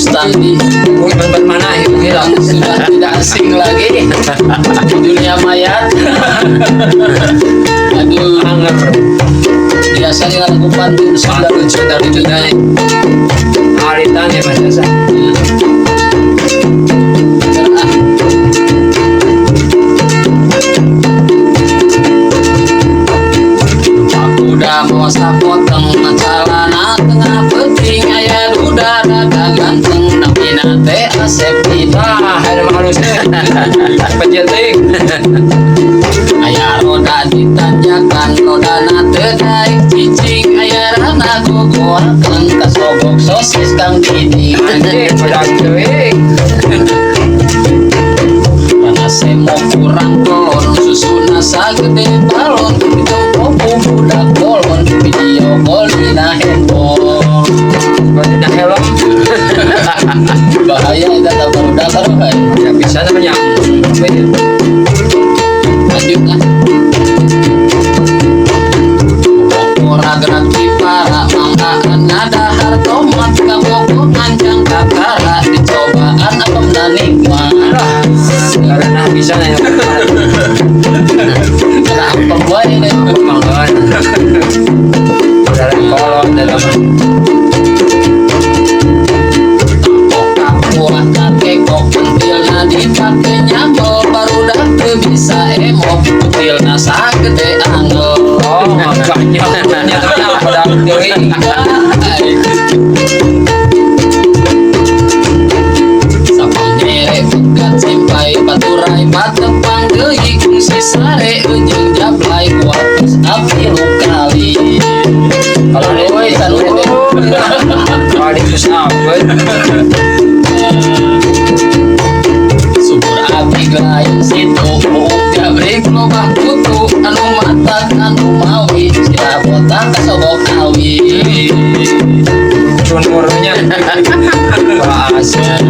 Rustandi Bukan mana itu hilang. Yang sudah tidak asing lagi di dunia maya. Aduh, Anger. Biasanya lagu pantun sudah Pantun sudah lucu tadi. Alitan ya, Mas Yasa. Ah. Udah mau sapoteng calana tengah peuting, aya duda rada ganteng, namina teh Asep Ida. Ah, ada mah halusnya. Penjeting. Aya roda ditanjakan, rodana teu daek cicing, aya rana gogoakeun kasogok sosis Kang Didi. Anjing, pada teuing. Karena semok kurang kelon, susuna sagede balon, ditempo ku budak bolon, video call dina handphone. Kalau helm. Bahaya eta ka barudak kan. Ya bisa namanya. Apa ini? Lanjut ah. Ora gerak cipara, manggaan ngadahar tomat, kabogoh nganjang kakara, dicobaan apemna nikmat. Ah, karena bisa ya. Karena apem wae deh. Manggaan. Dalam kolon dalam. Kokak buah kakekok, pentilna dipake nyambel, barudak teu bisa emok, pentilna sagede angel. Oh, makanya nyatanya pada teuing. Sapanyere pegat simpai paturai patepang deui, kungsi sare jeung jablay kuat api lu kali. Kalau Oi, sanu teh. Kalau di susah apa? Subur abdi lain situ, buuk jabrik lobah kutu, anu matak anu mawi sira botak kasogok awi. Cunurnya. Bahasa.